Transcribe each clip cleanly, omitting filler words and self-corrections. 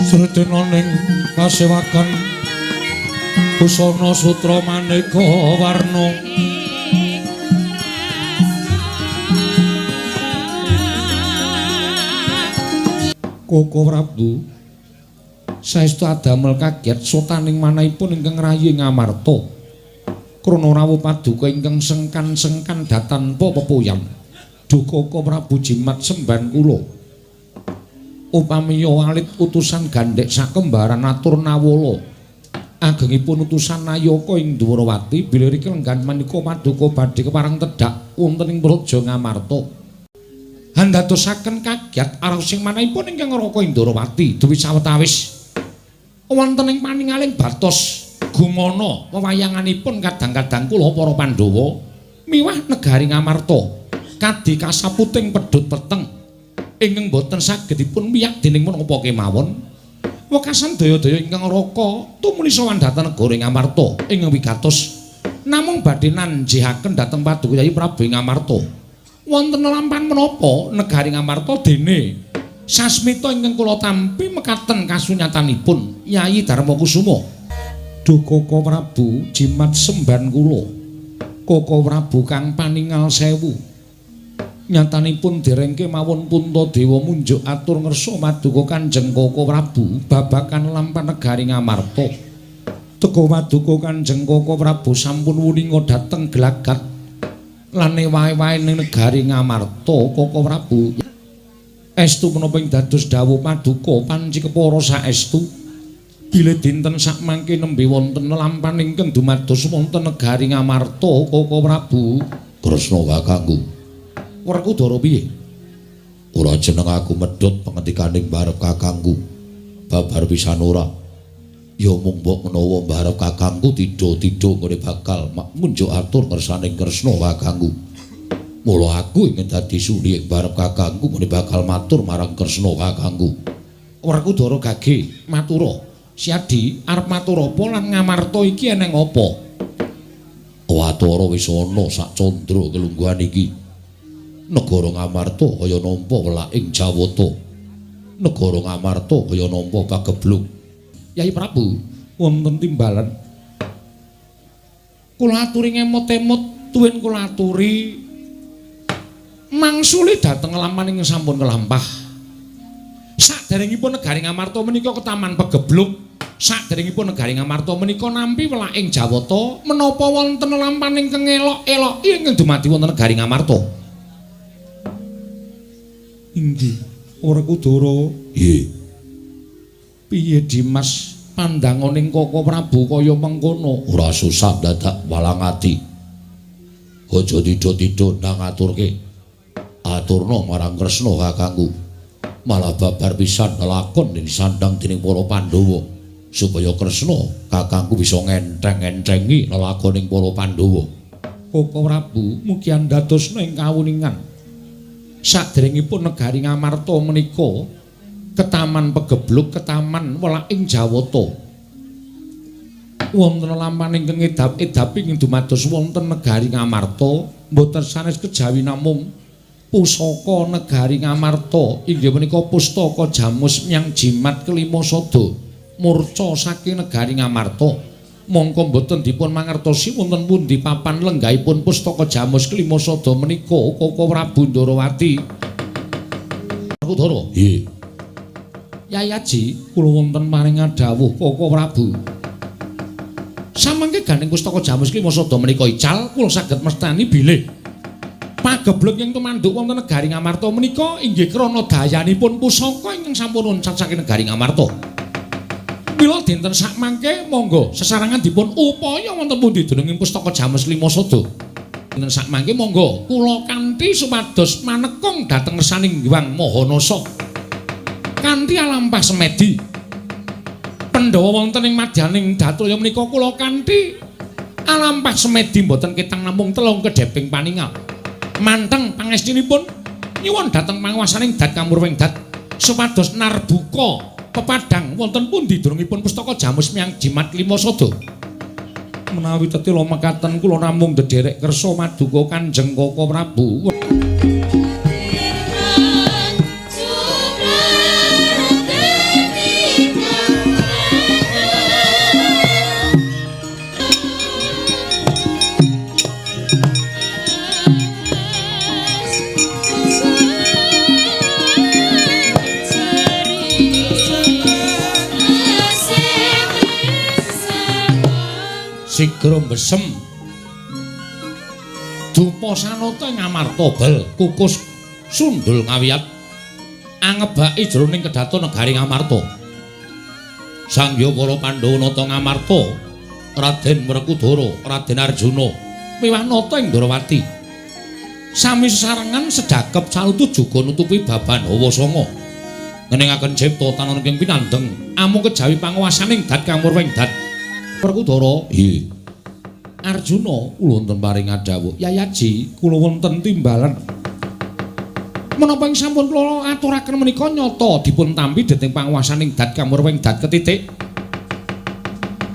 Sretena ning kasewakan busana sutra maneka warna. Koko Prabu saestu adamel kaget sotaning manahipun ingkang rayi Ngamarta. Krana rawuh paduka ingkang sengkan-sengkan datanpa pepuyan. Duh Koko Prabu jimat semban kula. Upamiya alit utusan gandhek sakembaran atur nawala. Agengipun utusan Nayaka ing Dwarawati bilih riki lenggan menika paduka badhe kepareng tedhak wonten ing Praja Ngamarta. Handadosaken kaget araosing manahipun ingkang Raka Indrawati duwi sawetawis wonten ing paningaling batos gumana wewayanganipun kadang-kadang kula para Pandhawa miwah negari Ngamarta kadi kasaputing pedhut peteng ingkang boten saged dipun wiyak dening menapa kemawon. Wekasan daya-daya ingkang Raka tumuli sowan dhateng negara Ngamarta ingkang wigatos namung badhe nanjihaken dhateng Paduka Yayi Prabu Ngamarta. Wonten lampahan menapa negari Ngamarta dene sasmita ingkang kula tampi mekaten kasunyatanipun Yayi Darmakusuma. Duh Koko Prabu jimat semban kula. Koko Prabu kang paningal sewu. Nyatanipun dereng kemawon Puntadewa munjuk atur ngersa paduka Kanjeng Koko Prabu babagan lampahan negari Ngamarta. Teka paduka Kanjeng Koko Prabu sampun wuninga dhateng gelagat lan ewahe-wahe ning negari Ngamarta. Koko Prabu estu menapa ing dados dawuh paduka panci kepara saestu bilih dinten sakmangke nembe wonten lampahan ingkang dumados wonten negari Ngamarta. Koko Prabu Kresna kakangku. Werkudara piye? Ora jeneng aku medhot pengendikaning barep kakangku. Babar pisan ora. Ya mung mbok menawa barep kakangku tidho-tidho nggone bakal munjuk atur ngersaning Kresna kakangku. Mula aku ingin dadi suli ing barep kakangku nggone bakal matur marang Kresna kakangku. Werkudara gage matura, "Siadi arep matur apa lan Ngamarta iki eneng apa?" Watara wis ana sak candra kelungguhan iki. Negara Ngamarta kaya nampa welaking Jawata. Negara Ngamarta kaya nampa pageblug. Yai Prabu wonten timbalan. Kula aturi ngemot-emot tuwin kula aturi mangsuli dhateng lampahan ingkang sampun kelampah. Saderengipun negari Ngamarta menika ketaman pegeblug, saderengipun negari Ngamarta menika nampi welaking Jawata, menapa wonten lampahan ingkang elok-elok ingkang dumadi wonten negari Ngamarta? Inggih, Werkudara. Nggih. Piye Dimas pandanganing Koko Prabu kaya mengkono? Ora susah dadak walang ati. Aja tidho-tidho nang aturke. Aturna marang Kresna kakangku. Malah babar pisan lakon yen disandang dening para Pandhawa supaya Kresna kakangku bisa ngentheng-enthengi lelakoning para Pandhawa. Koko Prabu mugi andadosna ing kawuningan. Saderengipun negari Ngamarta menika ketaman pegeblug, ketaman welaking Jawata. Wonten lampahan ingkang edap-edapi ing dumados wonten negari Ngamarta, mboten sanes kejawi namung pusaka negari Ngamarta inggih menika pustaka jamus myang jimat kelima sada murca saking negari Ngamarta. Mongko mboten dipun mangertosi wonten pundi papan lenggahipun pustaka jamus kelima sada menika Koko Prabu Ndorowati. Werkudara. Nggih. Yai Aji, kula wonten paring dawuh Koko Prabu. Samangke gandeng pustaka jamus kelima sada menika ical, kula saged mestani bilih pageblug ing tumanduk wonten negari Ngamarta menika inggih krana dayanipun pusaka ingkang sampun uncat saking negari Ngamarta. Mila dinten sakmangke monggo sesarengan dipun upaya wonten pundi dununging pustaka jamus lima sada. Dinten sakmangke monggo kula kanthi supados manekung dhateng ngersaning Hyang Maha Nasa. Kanthi alampah semedi. Pandhawa wonten ing madyaning Datulya menika kula kanthi alampah semedi mboten ketang namung telung kedheping paningal. Manteng pangestinipun nyuwun dhateng panguwasaning Dat Kamurwing Dat supados narbuka pepadang wonten pundi dunungipun pustaka jamus myang jimat lima sada. Menawi tetila mekaten kula namung ndederek kersa maduka Kanjeng Koko Prabu. Sigra besem. Dupa sanata ing Amarta bel kukus sundul ngawiyat angebaki jroning kedaton negari Ngamarta. Sangya para Pandhawa nata Ngamarta, Raden Werkudara, Raden Arjuna miwah nata ing Ndrawati. Sami sesarengan sedhakep salutu juga nutupi baban hawa sanga. Ngeningaken cipta tanon ing pinandeng amung kejawi panguwasaning dat kang murwing dat. Werkudara, nggih. Arjuna kula wonten paring adhawuh. Yayaji, kula wonten timbalan. Menapa ing sampun kula aturaken menika nyata dipun tampi dening panguwasaning dat kang murwing dat ketitik.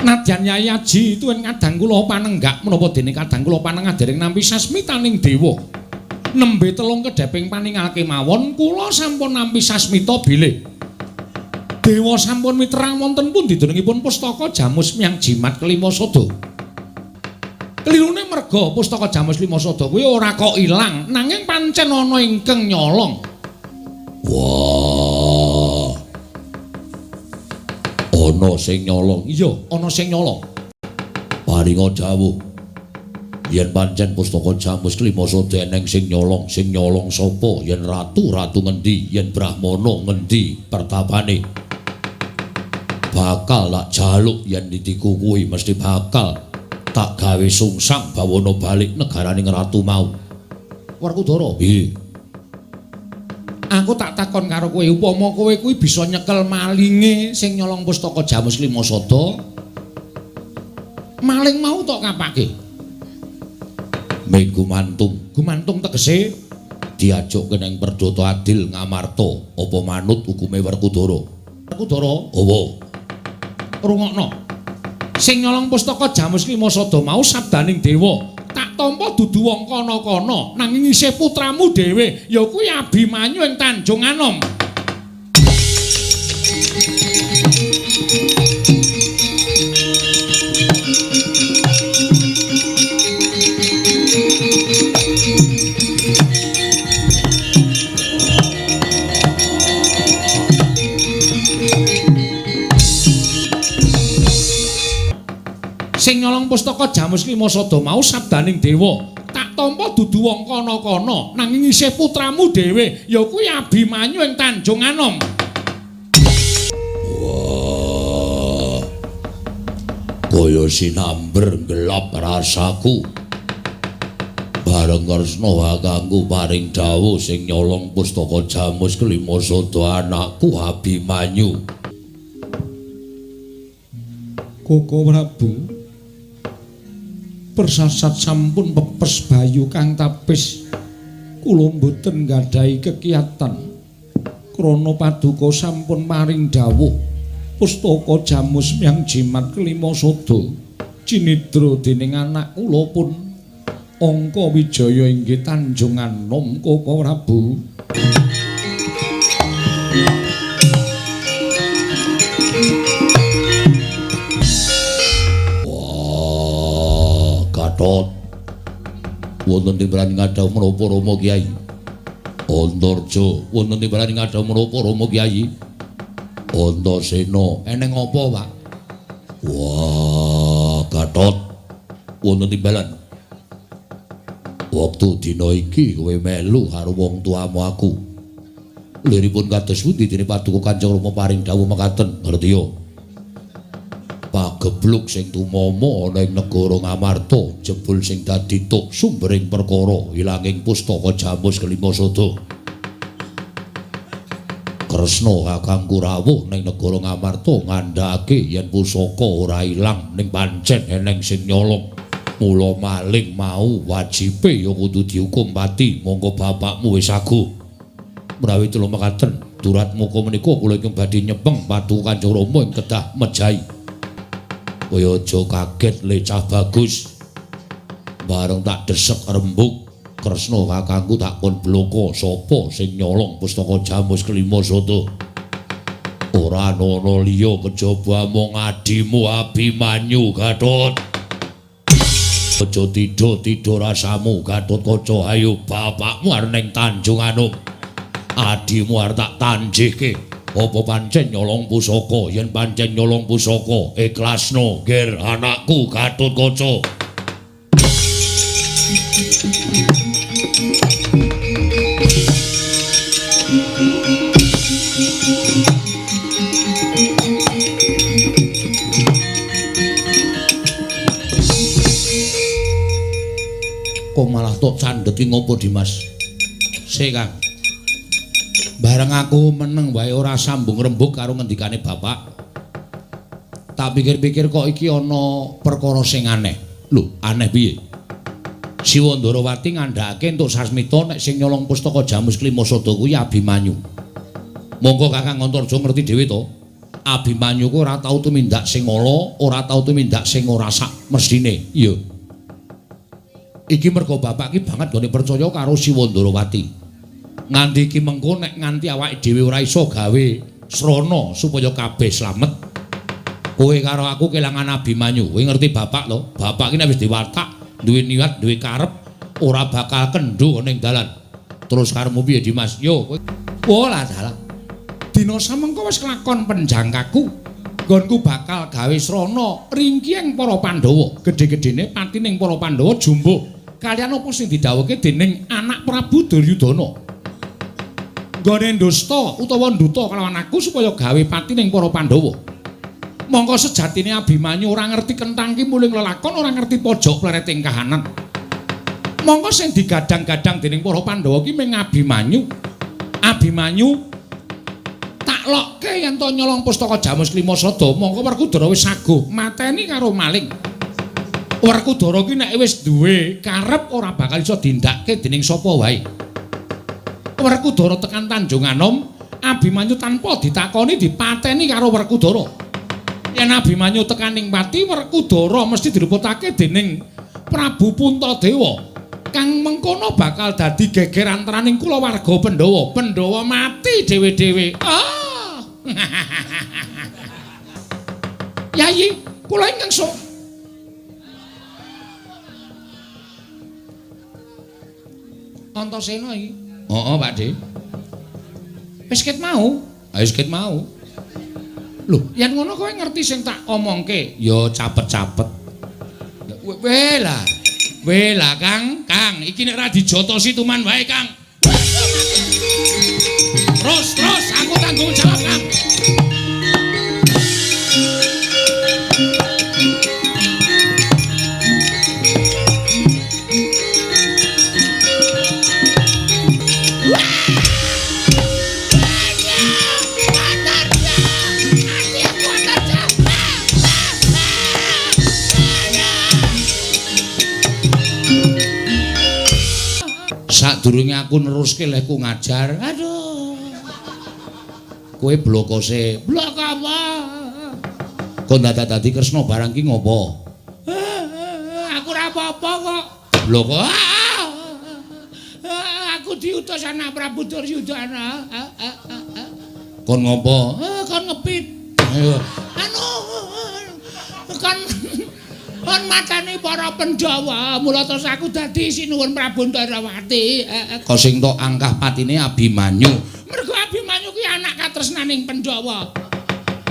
Nadyan Yayaji tuwin kadang kula panenggak menapa dene kadang kula panengah dereng nampi sasmitaning dewa. Nembe telung kedheping paningal kemawon kula sampun nampi sasmita bilih dewa sampun miterang wonten pundi dunungipun pustaka Jamus Myang Jimat kelima sada. Kelirune merga pustaka Jamus lima sada kuwi ora kok ilang, nanging pancen ana ingkang nyolong. Wah. Ana sing nyolong. Iya, ana sing nyolong. Paringa dawuh. Yen pancen pustaka Jamus kelima sada eneng sing nyolong, sing nyolong sapa? Yen ratu, ratu ngendi? Yen brahmana ngendi pertapane? Bakal tak jaluk yen nitiku kuwi mesti bakal tak gawe sungsang bawana balik negaraning ratu mau. Werkudara, nggih. Aku tak takon karo kowe, upama kowe kuwi bisa nyekel malinge sing nyolong pustaka Jamus lima sada, maling mau tok kapake? Me gumantung. Gumantung tegese diajukke nang Perdata Adil Ngamarta apa manut hukume Werkudara? Werkudara, owo. Rungokno. Sing nyolong pustaka Jamus lima sada mau sabdaning dewa. Tak tampa dudu wong kono-kono, nanging isih putramu dhewe, ya kuwi Abimanyu ing Tanjung Anom. Sing nyolong pustaka Jamus lima sada mau sabdaning dewa. Tak tampa dudu wong kono-kono, nanging isih putramu dhewe, ya kuwi Abimanyu ing Tanjung Anom. Wah. Kaya sinamber gelap rasaku. Bareng Kresna kakangku paring dawuh sing nyolong pustaka Jamus kelima sada anakku Abimanyu. Koko Prabu, persasat sampun pepes bayu kang tapis. Kula mboten nggadahi kekiyatan krana paduka sampun paring dawuh pustaka Jamus Myang Jimat kelima sada cinidra dening anak kula pun Angka Wijaya inggih Tanjung Anom. Koko Prabu, wonten timbalan ngadhawuh menapa Rama Kyai? Antarja, wonten timbalan ngadhawuh menapa Rama Kyai? Antasena, eneng apa, Pak? Wah, Gatot, wonten timbalan. Wektu dina iki kowe melu karo wong tuamu aku. Liripun kados pundi dene paduka Kanjeng Rama paring dawuh mekaten, ngerti ya? Pagebluk sing tumama ana ing negara Ngamarta, jebul sing dadi tuk sumbering perkara ilanging pustaka Jamus kelima sada. Kresna kakangku rawuh ning negara Ngamarta ngandhakake yen pusaka ora ilang ning pancen eneng sing nyolong. Mula maling mau wajibe ya kudu dihukum pati, monggo bapakmu wis aguh. Menawi kula mekaten, durat muka menika kula ingkang badhe nyepeng paduka Kanjeng Rama ing kedah mejahi. Kowe aja kaget le cah bagus. Bareng tak desek rembug Kresna kakangku tak kon bloko sapa sing nyolong pustaka Jamus kelima sada. Ora ana liya kejaba amung adimu Abimanyu Gatot. Aja tidha-tidha rasamu Gatotkaca, ayo bapakmu arep ning Tanjung Anom. Adimu arep tak tanjihke. Apa pancen nyolong pusaka? Yen pancen nyolong pusaka, ikhlasno, Ger, anakku Gatotkaca. Kok malah tok candhet ki ngopo, Dimas? Sik, Kang. Bareng aku meneng wae ora sambung rembug karo ngendikane bapak. Tak pikir-pikir kok iki ana perkara sing aneh. Lho, aneh piye? Siwa Ndarawati ngandhakake entuk sasmita nek sing nyolong pustaka Jamus Klima Sada kuwi Abimanyu. Monggo Kakang Antarja ngerti dhewe to. Abimanyu ku ora tau tumindak sing ala, ora tau tumindak sing ora sak mesthine. Iya. Iki mergo bapak iki banget nggone percaya karo Siwa Ndarawati. Nganti iki mengko nek nganti awake dhewe ora iso gawe srana supaya kabeh slamet. Kowe karo aku kelangan Abimanyu. Kowe ngerti bapak to? Bapak iki nek wis diwatak, duwe niat, duwe karep, ora bakal kendho ning dalan. Terus karepmu piye, Dimas? Yo kowe. Oh lah dalah. Dina samengko wis kelakon penjangkaku. Nggonku bakal gawe srana ringkiyeng para Pandhawa. Gedhe-gedhene patining para Pandhawa jumbuh kaliyan apa sing didhawuhke dening anak Prabu Duryudana. Nggone ndusta utawa nduta kelawan aku supaya gawe patining para Pandhawa. Mongko sejatine Abimanyu ora ngerti kenthang ki muling lelakon, ora ngerti pojok plereting kahanan. Mongko sing digadang-gadang dening para Pandhawa ki mung Abimanyu. Abimanyu tak lokke yen to nyolong pustaka Jamus Klima Sada, mongko Werkudara wis saguh mateni karo maling. Werkudara ki nek wis duwe karep ora bakal iso dindakke dening sapa wae. Werkudara tekan Tanjung Anom, Abimanyu tanpa ditakoni dipateni karo Werkudara. Yen Abimanyu tekan ing pati, Werkudara mesti diluputake dening Prabu Puntadewa. Kang mengkono bakal dadi geger antaraning kulawarga Pandhawa. Pandhawa mati dhewe-dhewe. Ah. Yayi, kula ingkang sok. Antasena iki. Heeh, Pak De. Wis ket mau. Ha wis ket mau. Lho, yen ngono kowe ngerti sing tak omongke? Ya capet-capet. Weh lah. Weh lah, Kang. Kang, iki nek ora dijotosi tuman wae, Kang. Terus, terus aku tanggung jawab, Kang. Sadurunge aku neruske lehku ngajar. Aduh. Kowe blokose. Blok apa? Kok dadak dadi Kresna barang ki ngopo? Aku ora apa-apa kok. Bloko. Aku diutus anak Prabu Duryudana. Kon ngopo? Kon ngepit. Anu kon matane para Pandhawa, mula terus aku dadi sinuwun Prabu Ndarawati. Kok sing tok angkah patine Abimanyu. Mergo Abimanyu ki anak katresnaning Pandhawa.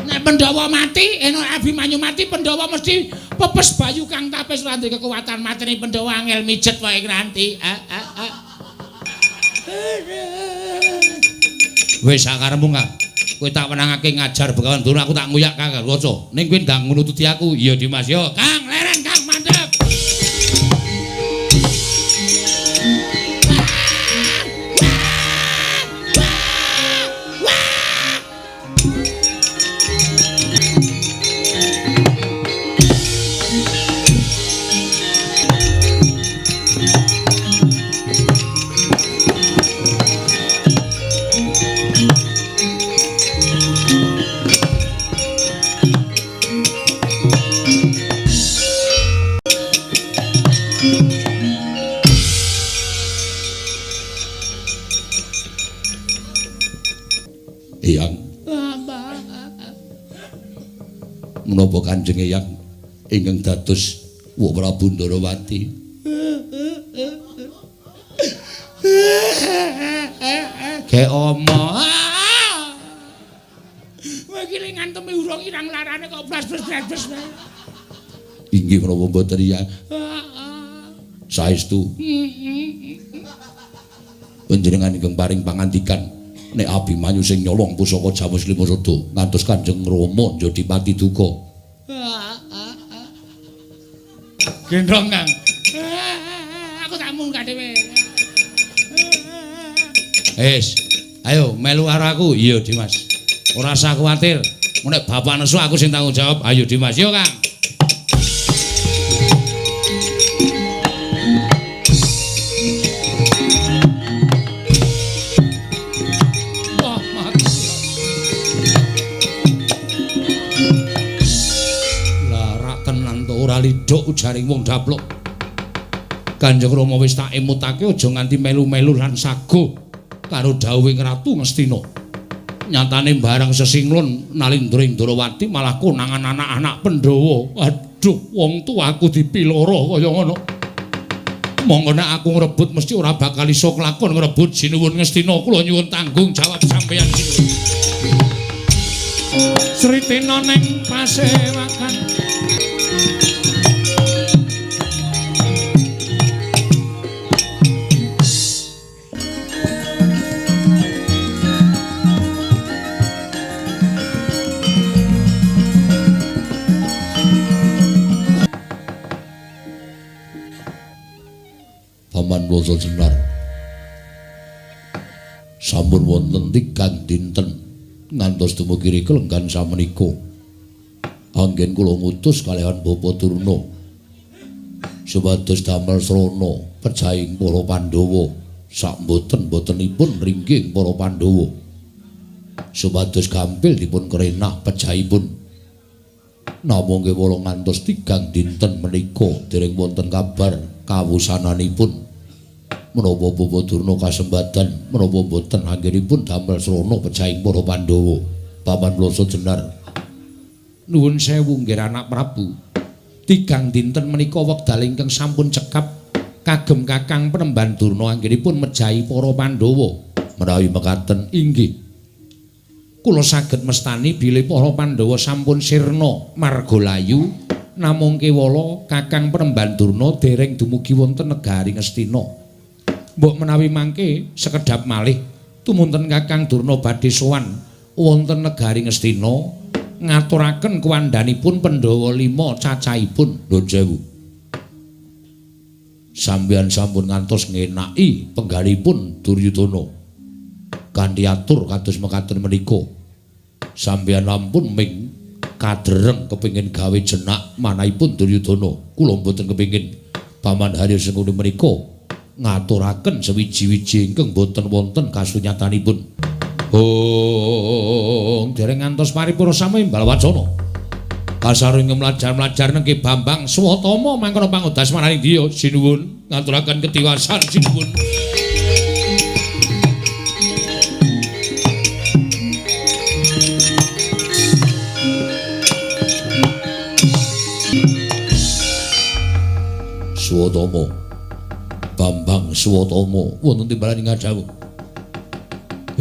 Nek Pandhawa mati, nek Abimanyu mati, Pandhawa mesti pepes bayu kang tapis ora duwe kekuatan mateni Pandhawa angel mijet wae nganti. Wis sakarepmu, Kang. Kowe tak wenangake ngajar Begawan Durna, aku tak nguyak Kang Gatotkaca. Ning kowe ndang nututi aku. Iya, Dimas. Yo, Kang, leren Kang, mandhep. Eyang. Menapa Kanjeng Eyang ingkang dados Wak Prabu Ndarawati? Ge omo. ngantemi urung irang larane kok blas-blas-blas. Inggih menapa mboten ya? Saestu. Panjenengan ingkang paring pangandikan nek Abimanyu sing nyolong pusaka Jamus Lima Sada ngantos Kanjeng Rama njadi pati duka. Gendong Kang. Aku tak munggah dhewe. Wis, ayo melu karo aku. Iya, Dimas. Ora usah kuwatir. Nek bapak nesu aku sing tanggung jawab. Ayo Dimas, yo Kang. Wah, mati. Lah rak tenan to ora lidhok ujaring wong daplok. Kanjeng Rama wis tak emutake aja nganti melu-melu lan sago karo dawuhing Ratu Ngastina. Nyatane barang sesinglon Nalindra ing Ndrawati malah konangan anak-anak Pandhawa. Aduh, wong tuaku dipiloro kaya ngono. Monggo nek aku ngrebut mesti ora bakal iso kelakon ngrebut. Sinuwun Ngastina, kula nyuwun tanggung jawab sampeyan sinuwun. Sritina ning pasewakan. Paman Basa Jenar sampun wonten tigang dinten ngantos dumugi rika lenggan samenika. Anggen kula ngutus kalihan Bapak Durna supados damel srana pejahing para Pandhawa sak mboten-mbotenipun ringging para Pandhawa supados gampil dipun kerenah pejahipun. Namung kewala ngantos tigang dinten menika dereng wonten kabar kawusananipun. Menapa Bapak Durna kasembadan menapa mboten anggenipun damel srana pejahing para Pandhawa. Paman Basa Jenar, nuwun sewu nggih anak Prabu. Tigang dinten menika wekdal ingkang sampun cekap kagem Kakang Penemban Durna anggenipun mejahi para Pandhawa. Menawi mekaten inggih kula saged mestani bilih para Pandhawa sampun sirna marga layu, namung kewala Kakang Penemban Durna dereng dumugi wonten negari Ngastina. Mbok menawi mangke sekedhap malih tumunten Kakang Durna badhe sowan wonten negari Ngastina ngaturaken kuwandhanipun Pandhawa 5 cacahipun. Nuwun sewu. Sampeyan sampun ngantos ngenaki penggalipun Duryudana kanthi atur kados mekaten menika. Sampeyan lampun ming kadereng kepengin gawe jenak manahipun Duryudana. Kula mboten kepengin Paman Haryo Sengkuni menika ngaturaken sewiji-wiji ingkang boten wonten kasunyatanipun. Oh, dereng ngantos paripurna sami imbal wacana. Kasaring mlajar-mlajar nengke Bambang Swatama mangkono pangudas maraning diya. Sinuwun ngaturaken ketiwasan sinuwun. Swatama Bambang Swatama wonten timbalan ing dawuh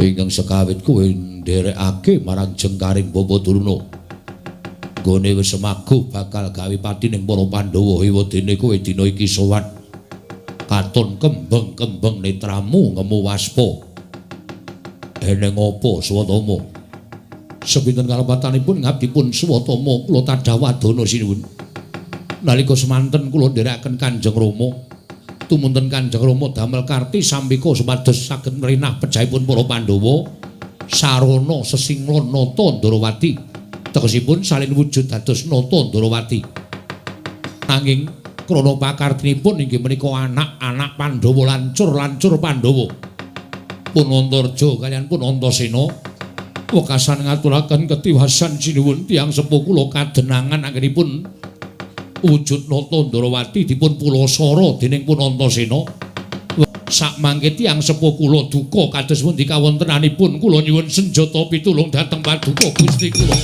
ingkang sekawit kowe nderekake marang jengkaring Bapak Durna. Nggone wis semaguh bakal gawe pati ning para Pandhawa ewadene kowe dina iki sowan. Katon kembeng-kembeng netramu ngemu waspa. Eneng apa Swatama? Sepinten kalepatanipun ngabdipun Swatama kula tadah wadana sinuwun. Nalika semanten kula nderekaken Kanjeng Rama, tumunten Kanjeng Rama damel karti sambika supados saged mrinah pejahipun para Pandhawa sarana sesinglon nata Ndrawati. Tegesipun salin wujud dados nata Ndrawati. Nanging krana pakartinipun inggih menika anak-anak Pandhawa lancur-lancur Pandhawa. Punantarja kaliyan Punantasena wekasan ngaturaken ketiwasan sinuwun tiyang sepuh kula kadenangan anggenipun wujud nata Ndrawati dipun pulasara dening Punantasena. Sakmangke tiyang sepuh kula duka kados pundi kawontenanipun kula nyuwun senjata pitulung dhateng paduka Gusti kula.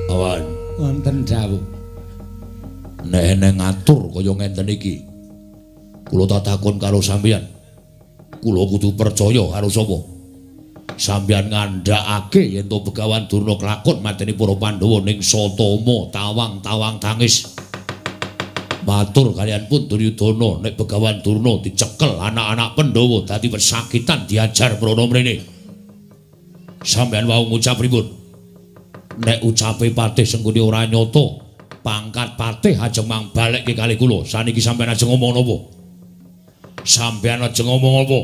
Awan wonten dawuh. Nek eneng ngatur kaya ngenten iki kula tak takon karo sampeyan. Kula kudu percaya karo sapa? Sampeyan ngandhakake yen to Begawan Durna klakon mateni para Pandhawa ning Satama tawang-tawang tangis. Matur kalian pun Duryudana nek Begawan Durna dicekel anak-anak Pandhawa dadi pesakitan diajar mrono mrene. Sampeyan wau ngucap pripun? Nek ucape Patih Sengkuni ora nyata, pangkat Patih ajeng mang balekke kalih kula. Saniki sampeyan ajeng ngomong napa? Sampeyan ajeng ngomong apa?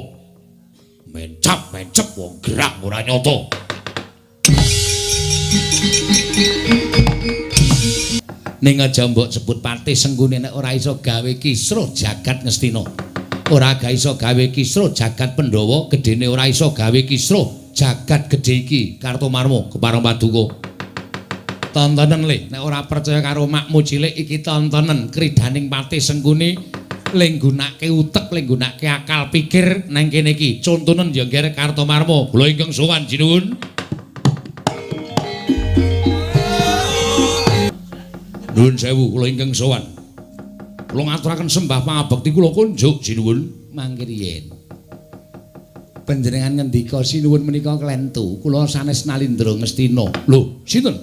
Mencap-mencep wong gerak ora nyata. Ning aja mbok sebut Patih Sengkuni nek ora iso gawe kisruh jagat Ngastina. Ora ga iso gawe kisruh jagat Pandhawa, gedene ora iso gawe kisruh jagat gedhe iki Kartomarma kepareng paduka. Tontonen le, nek ora percaya karo makmu cilik iki tontonen kridaning Patih Sengkuni le nggunake utek, le nggunake akal pikir nang kene iki. Contonen ya Ngger Kartomarma. Kula ingkang sowan sinuwun. Nuwun sewu kula ingkang sowan. Kula ngaturaken sembah pangabekti kula kunjuk sinuwun. Mangke riyin. Panjenengan ngendika sinuwun menika klentu, kula sanes Nalindra Ngastina. Lho, sinten?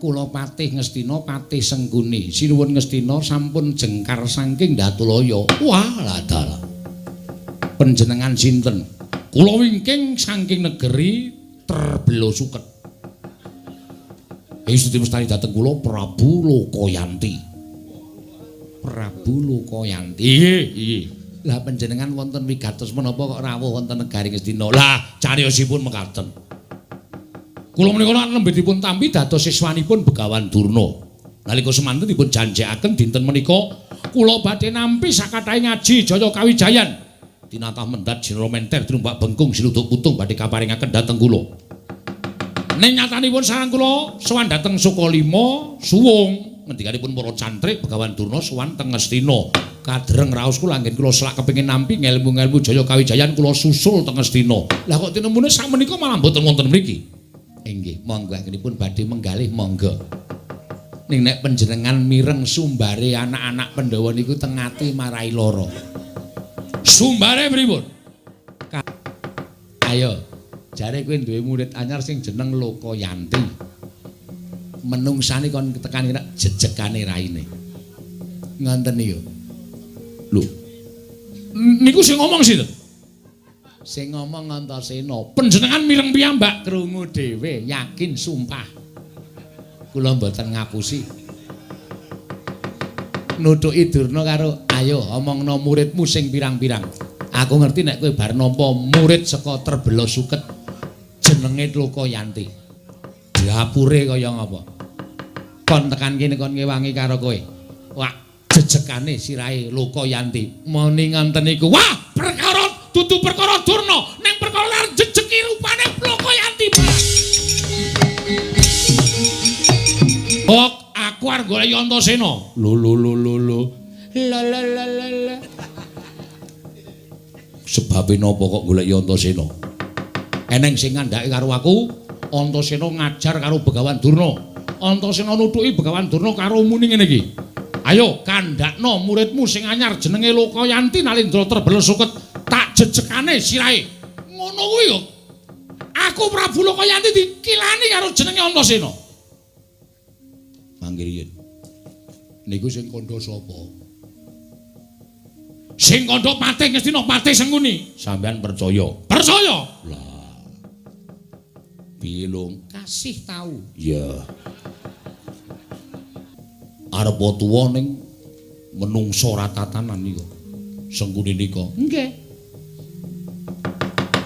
Kula Patih Ngastina, Patih Sengkuni. Sinuwun Ngastina sampun jengkar saking Datulaya. Wah, ladalah. Panjenengan sinten? Kula wingking saking negeri Terbelo Suket. Yesus mestani dhateng kula Prabu Lokayanti. Prabu Lokayanti. Nggih, nggih. Lah panjenengan wonten wigatos menapa kok rawuh wonten negari Ngastina? Lah cariyosipun mekaten. Kula menika nembe dipun tampi dados siswanipun Begawan Durna. Nalika semanten dipun janjekaken dinten menika kula badhe nampi sakathahe ngaji Jaya Kawijayan. Tinatah mendhat jinara menter tinumbak bengkung sinuduk putung badhe kaparingaken dhateng kula. Ning nyatanipun sareng kula sowan dhateng Sukalima suwung ngendikanipun para cantrik Begawan Durna sowan teng Ngastina. Kadreng raos kula anggen kula selak kepengin nampi ngelmu-ngelmu Jaya Kawijayan kula susul teng Ngastina. Lah kok tinemune sakmenika malah mboten wonten mriki. Inggih, monggo anggenipun badhe menggalih monggo. Ning nek panjenengan mireng sumbare anak-anak Pandhawa niku teng ati marai lara. Sumbare pripun? Ayo, jare kowe duwe murid anyar sing jeneng Lokayanti. Menungsane kon tekan jejegane raine. Ngoten niku. Lho. Niku sing ngomong sinten? Sing ngomong Antasena. Panjenengan mireng piyambak krungu dhewe, yakin sumpah. Kula mboten ngapusi. Nuthuki Durna karo ayo omongno muridmu sing pirang-pirang. Aku ngerti nek kowe bar nampa murid saka Terbela Suket jenenge Lokayanti. Dapure kaya ngapa? Kon tekan kene kon ngewangi karo kowe. Wah, jejegane sirahe Lokayanti. Muni ngoten niku. Wah, perkara dudu perkara Durna, ning perkara arep jejeki rupane Lokayanti. Kok aku arep golek Antasena. Lho lho lho lho lho. La la la la la. Sebabe napa kok golek Antasena? Eneng sing ngandhake karo aku, Antasena ngajar karo Begawan Durna. Antasena nuthuki Begawan Durna karo muni ngene iki. Ayo kandhakno muridmu sing anyar jenenge Lokayanti Nalindra Terbela Suket, tak jejegane sirahe. Ngono kuwi kok. Aku Prabu Lokayanti dikilani karo jenenge Antasena. Mangke riyin. Niku sing kandha sapa? Sing kandha Patih Ngastina, Patih Sengkuni. Sampeyan percaya? Percaya. Lah. Piye lung? Kasih tahu. Iya. Arep tuwa ning menungsa ratatanan nika. Sengkuni nika. Nggih.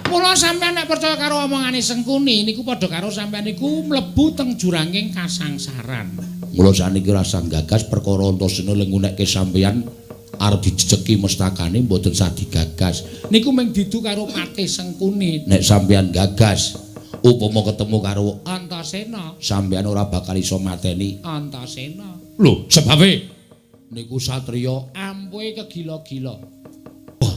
Mula sampeyan nek percaya karo omongane Sengkuni niku padha karo sampeyan niku mlebu teng juranging kasangsaran. Mula saniki rasa gagas perkara Antasena lengunekke sampeyan arep dijejeki mestakane mboten sah digagas. Niku mung didu karo Patih Sengkuni. Nek sampeyan gagas upama ketemu karo Antasena, sampeyan ora bakal iso mateni Antasena. Lho, sebabe niku satriya ampuhe kegila-gila. Wah.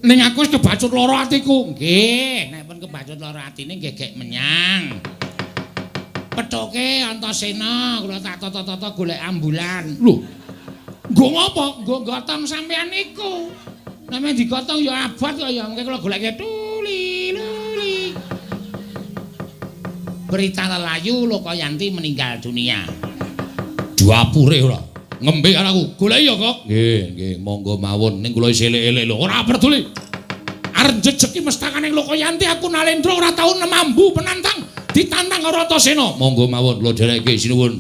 Ning aku wis kebacut lara atiku. Nggih, nek pun kebacut lara atine nggih gek menyang. Pethoke Antasena kula tak tata-tata golek ambulan. Lho. Nggo ngapa? Nggo gotong sampeyan niku. Nek men digotong ya abot kok ya, mengke kula goleke tuli luli. Berita lelayu Lokayanti meninggal dunia. Dapure ora. Ngembe karo aku. Goleki ya kok. Nggih, nggih, monggo mawon ning kula isih elek-elek lho. Ora peduli. Arep jejeki mestakane Lokayanti aku Nalendra ora tau nemambu penantang, ditantang karo Antasena. Monggo mawon kula dherekke sinuwun.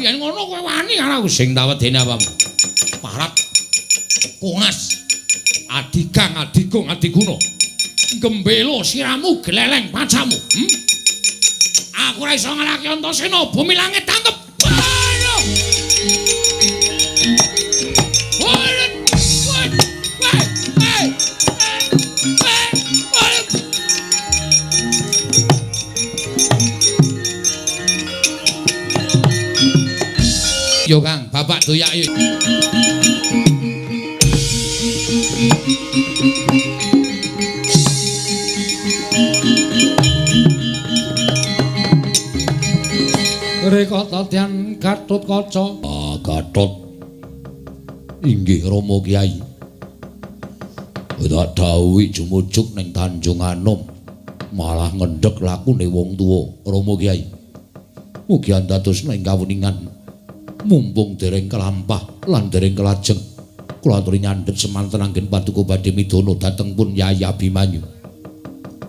Yen ngono kowe wani karo aku sing tak wedeni apamu. Parat kongas adigang adigung adiguna gembelo siramu gleleng pacamu. Aku ora iso ngalahke Antasena, bumi langit tangkep. Yo Kang, bapak doyak yo. Rekata Tyan Gatotkaca. Ah, Gatot. Inggih Rama Kyai. Tak dawuhi jumujuk ning Tanjung Anom, malah ngendhek lakune wong tuwa, Rama Kyai. Mugi andadosna ing kawuningan mumpung dereng kelampah lan dereng kelajeng. Kula aturi nyandhet semanten anggen paduka badhe midana dhateng pun Yai Abimanyu.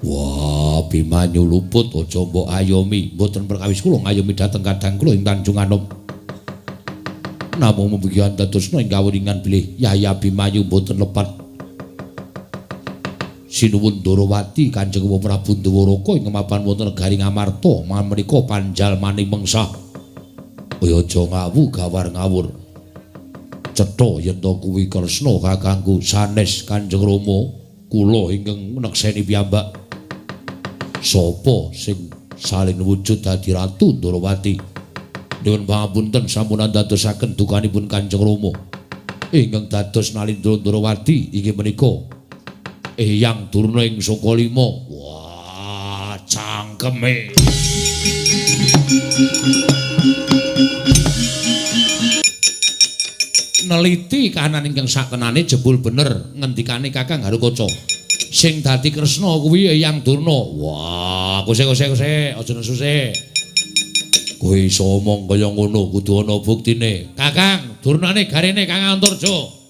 Wah, Abimanyu luput aja mbok ayomi, mboten perkawis kula ngayomi dhateng kadang kula ing Tanjung Anom. Namung mugi andadosna ing kawuningan bilih Yai Abimanyu mboten lepat. Sinuwun Ndorowati Kanjeng Prabu Ndwaraka ing mapan wonten negari Ngamarta menika panjalmaning mengsah. Kaya aja ngawu gawar ngawur. Cetha yen to kuwi Kresna kakangku sanes Kanjeng Rama kula ingkang nekseni piyambak. Sapa sing salin wujud dadi Ratu Ndorowati? Nyuwun pangapunten sampun andadosaken dukanipun Kanjeng Rama. Ingkang dados Nalindra Ndorowati inggih menika Eyang Durna ing Sukalima. Wah, cangkeme. Neliti kahanan ingkang sakenane jebul bener ngendikane Kakang Harukaca. Sing dadi Kresna kuwi Eyang Durna. Wah, kose-kose aja nesu sik. Kowe iso omong kaya ngono kudu ana buktine. Kakang, Durnane garene Kang Antarja.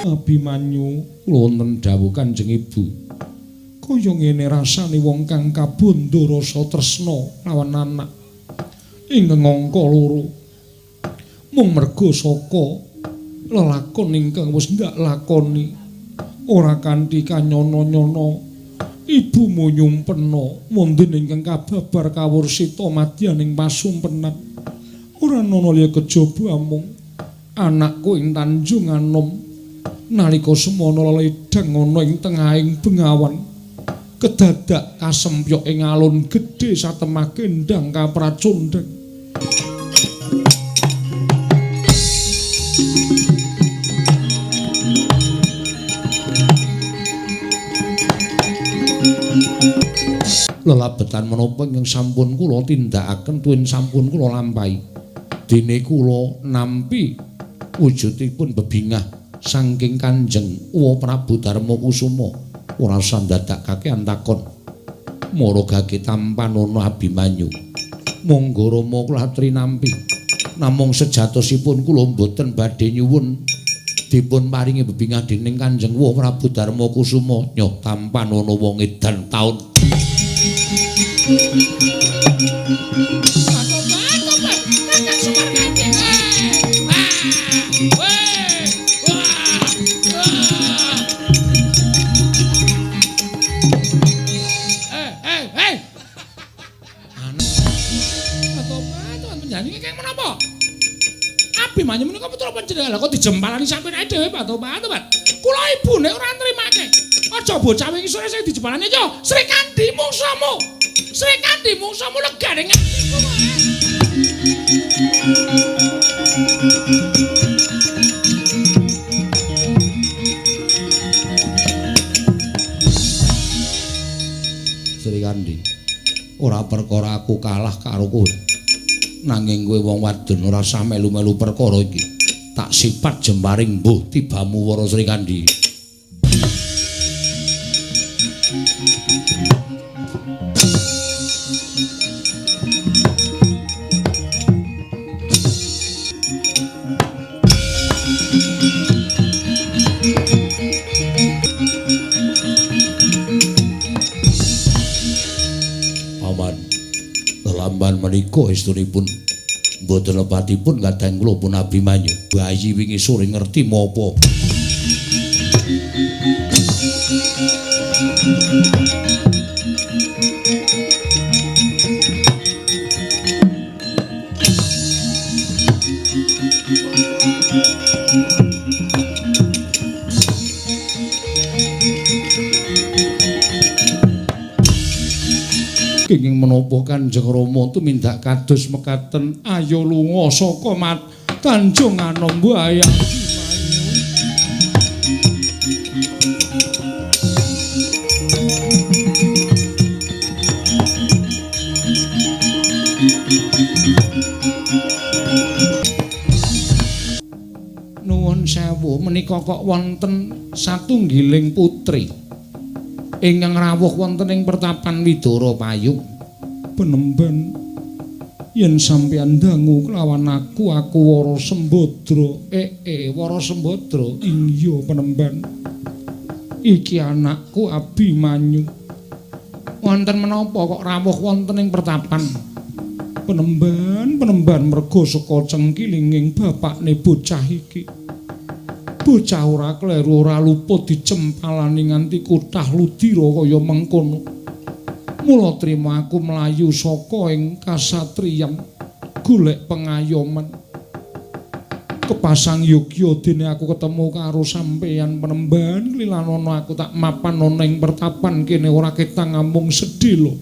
Abimanyu wonten dawuh Kanjeng Ibu. Kaya ngene rasane wong kang kabondo rasa tresna lawan anak ingkang angka loro. Mung merga saka lelakon ingkang wis ndak lakoni ora kanthi kanyana-nyana. Ibumu nyumpena wonten ingkang kababar kawursita madyaning pasumpenan. Ora ana liya kejaba amung anakku ing Tanjung Anom nalika semana leledang ana ing tengahing bengawan. Kedadak kasempyok ing alun gedhe satemah kendhang kapracundhang. Lelabetan menapa ingkang sampun kula tindakaken tuwin sampun kula lampahi. Dene kula nampi wujudipun bebingah saking Kanjeng Uwa Prabu Darma Kusuma ora usah ndadakake antakon. Mara gage tampanana Abimanyu. Monggo Rama kula aturi nampi. Namung sejatosipun kula mboten badhe nyuwun dipun paringi bebingah dening Kanjeng Uwa Prabu Darma Kusuma. Nyoh tampanana wong edan taun. dijempalani sampeyan ae dhewe Pak Tobat. Kula ibune ora nrimake. Aja bocah wingi sore sing dijempalani yo Srikandhi mungsuhmu. Srikandhi mungsuhmu legane ngatiku wae. Srikandhi, ora perkara aku kalah karo kowe. Nanging kowe wong wadon ora usah melu-melu perkara iki. Tak sipat jemparing mbuh tibamu Wara Srikandhi. Aman, lelamban menika estunipun mboten lepatipun kadang kula pun Abimanyu. Bayi wingi sore ngerti menapa. Kenging menapa Kanjeng Rama tumindak kados mekaten ayo lunga saka mat Tanjung Anom wae. Nuwun sewu menika kok wonten satunggiling putri ingkang rawuh wonten ing pertapan Widara Payung. Penemban yen sampeyan dangu kelawan aku, aku Wara Sembadra. Wara Sembadra, iya penemban. Iki anakku Abimanyu. Wonten menapa kok rawuh wonten ing pertapan? Penemban, penemban merga saka cengkilinging bapakne bocah iki. Bocah ora kleru ora luput dicempalani nganti kutah ludira kaya mengkono. Mula trima aku mlayu saka ing kasatriyan golek pengayoman. Kepasang yogya dene aku ketemu karo sampeyan penemban, lilanono aku tak mapan ana ing pertapan kene ora ketang amung sedhela.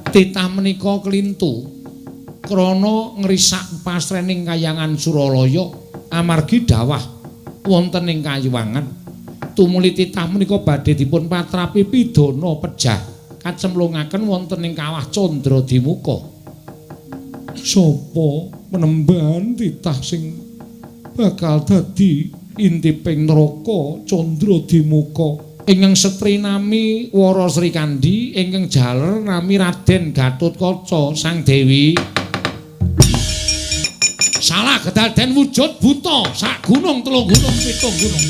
Titah menika klintu krana ngrisak pasrening kayangan Suralaya amargi dawah wonten ing Kayuwangan. Tumuli titah menika badhe dipun patrapi pidana pejah kacemplungaken wonten ing kawah Candra Dimuka. Sapa penemban titah sing bakal dadi intiping neraka Candra Dimuka? Ingkang setri nami Wara Srikandhi, ingkang jaler nami Raden Gatotkaca Sang Dewi. Salah kedaden wujud buta sak gunung telung gunung pitung gunung.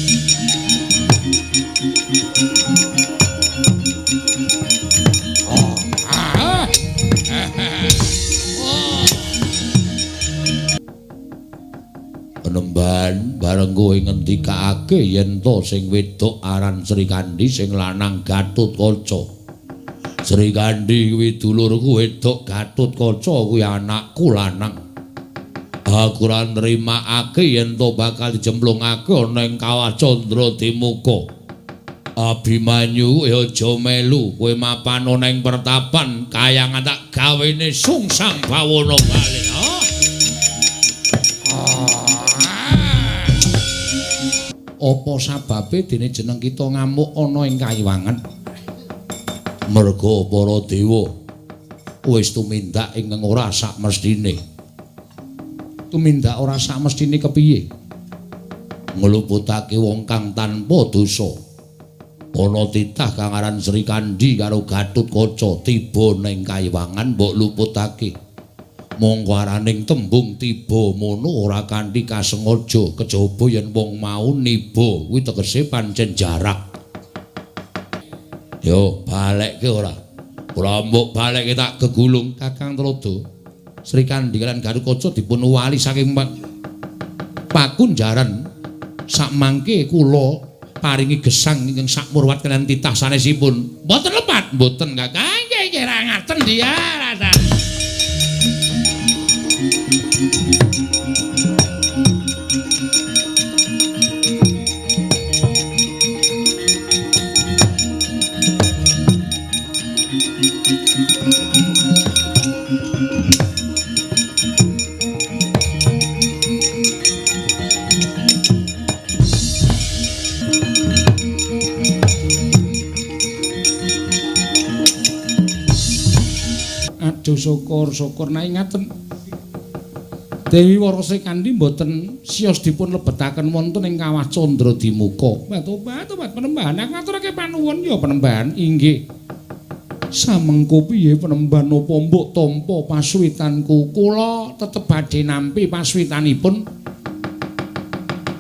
Penemban bareng kowe ngendikake yen to sing wedok aran Srikandhi sing lanang Gatotkaca. Srikandhi kuwi dulurku wedok, Gatotkaca kuwi anakku lanang. Aku ora nrimakake yen to bakal dijemplungake ana ing kawah Candra Dimuka. Abimanyu aja melu, kowe mapan ana ing pertapan kayangan tak gawene sungsang bawana bali. Apa sababe dene jeneng kita ngamuk ana ing Kayuwangan? Merga para dewa wis tumindak ingkang ora sakmestine. Tumindak ora sakmestine kepiye? Ngluputake wong kang tanpa dosa. Ana titah kang aran Srikandhi karo Gatotkaca tiba ning Kayuwangan mbok luputake. Mongko araning tembung tiba mono ora kanthi kasengaja kejaba yen wong mau niba kuwi tegese pancen jarak. Yo balekke ora. Ora mbok balekke tak gegulung Kakang Tuladha. Srikandhi lan Gatotkaca dipun wali saking pakunjaran. Sakmangke kula paringi gesang ingkang sakmurwat kaliyan titah sanesipun. Mboten lepat, mboten Kakang. Nggih nggih ra ngaten dia rasa. Aduh syukur-syukur nek ngaten. Dewi Wara Srikandhi mboten siyos dipun lebetaken wonten ing kawah Candra Dimuka. Tobat Panembahan aku ngaturake panuwun ya Panembahan. Inggih. Samengko piye Panembahan napa mbok tampa pasuwitanku? Kula tetep badhe nampi pasuwitanipun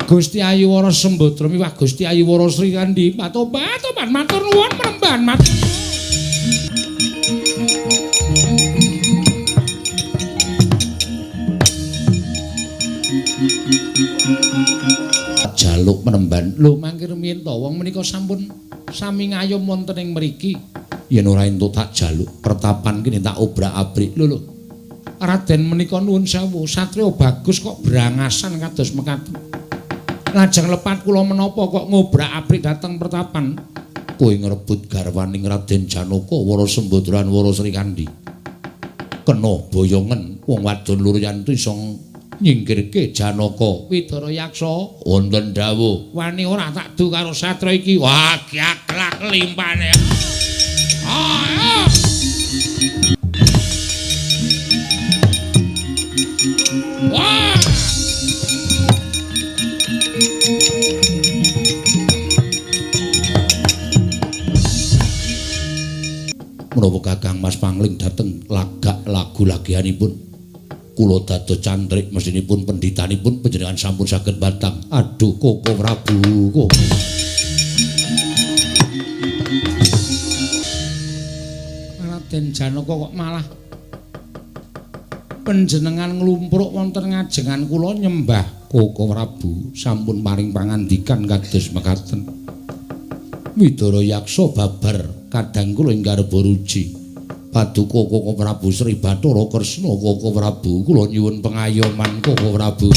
Gusti Ayu Wara Sembadra miwah Gusti Ayu Wara Srikandhi. Tobat matur nuwun Panembahan matur. Jaluk Panembahan. Lho mangke rumiyin to wong menika sampun sami ngayom wonten ing mriki. Yen ora entuk tak jaluk pertapan kene tak obrak-abrik. Lho lho. Raden menika nuwun sewu, satriya bagus kok brangasan kados mekaten. Lajeng lepat kula menapa kok ngobrak-abrik dhateng pertapan? Kowe ngrebut garwaning Raden Janaka Wara Sembadra lan Wara Srikandhi. Kena boyongen wong wadon loro yantu iso nyingkirke Janaka. Widara Yaksa wonten dawuh, wani ora tak du karo satra iki. Wah, gaglak limpane. Ah. Wah. Menawa Kakang Mas Pangling dhateng lagak lagu lagianipun kula dados cantrik mesinipun pendhitanipun panjenengan sampun saged batang. Aduh Koko Prabu kok. Raden Janaka kok malah panjenengan nglumpruk wonten ngajengan kula nyembah Koko Prabu sampun paring pangandikan kados mekaten. Widara Yaksa babar kadang kula ing garba ruji. Paduka Koko Prabu Sri Bathara Kresna Koko Prabu kula nyuwun pengayoman Koko Prabu.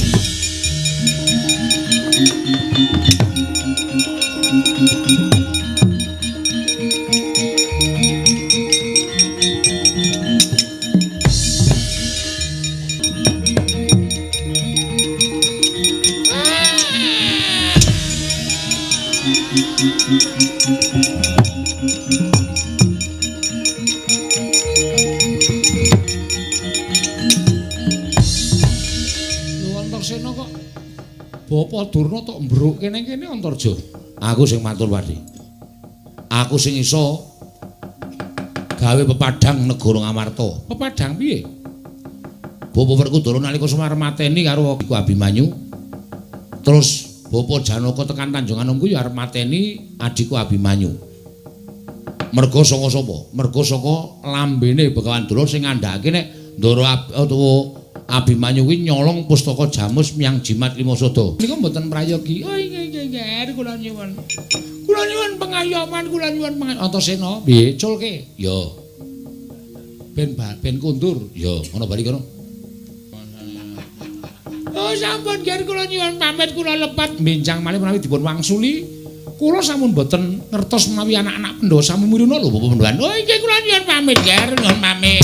Bapak Durna tok mbruk kene-kene Antarja. Aku sing matur Padi. Aku sing iso gawe pepadhang negara Ngamarta. Pepadhang piye? Bapak Werkudara nalika Semar mateni karo iku Abimanyu. Terus Bapak Janaka tekan Tanjung Anom kuwi arep mateni adhiku Abimanyu. Merga saka sapa? Merga saka lambene Begawan Durna sing ngandhakake nek Ndara utawa Abimanyu kuwi nyolong pustaka Jamus miyang Jimat Limasada. Nika mboten prayogi. Oh inggih inggih kula nyuwun. Kula nyuwun pengayoman, kula nyuwun pengayoman. Antasena, piye culke? Ya. Ben kundur. Ya, ngono bali kono. Oh sampun ger kula nyuwun pamit kula lepat benjang malih menawi dipun wangsuli. Kula sampun mboten ngertos menawi anak-anak Pandhawa sami miruna lho Bapak Pandhawan. Oh inggih kula nyuwun pamit ger, nyuwun pamit.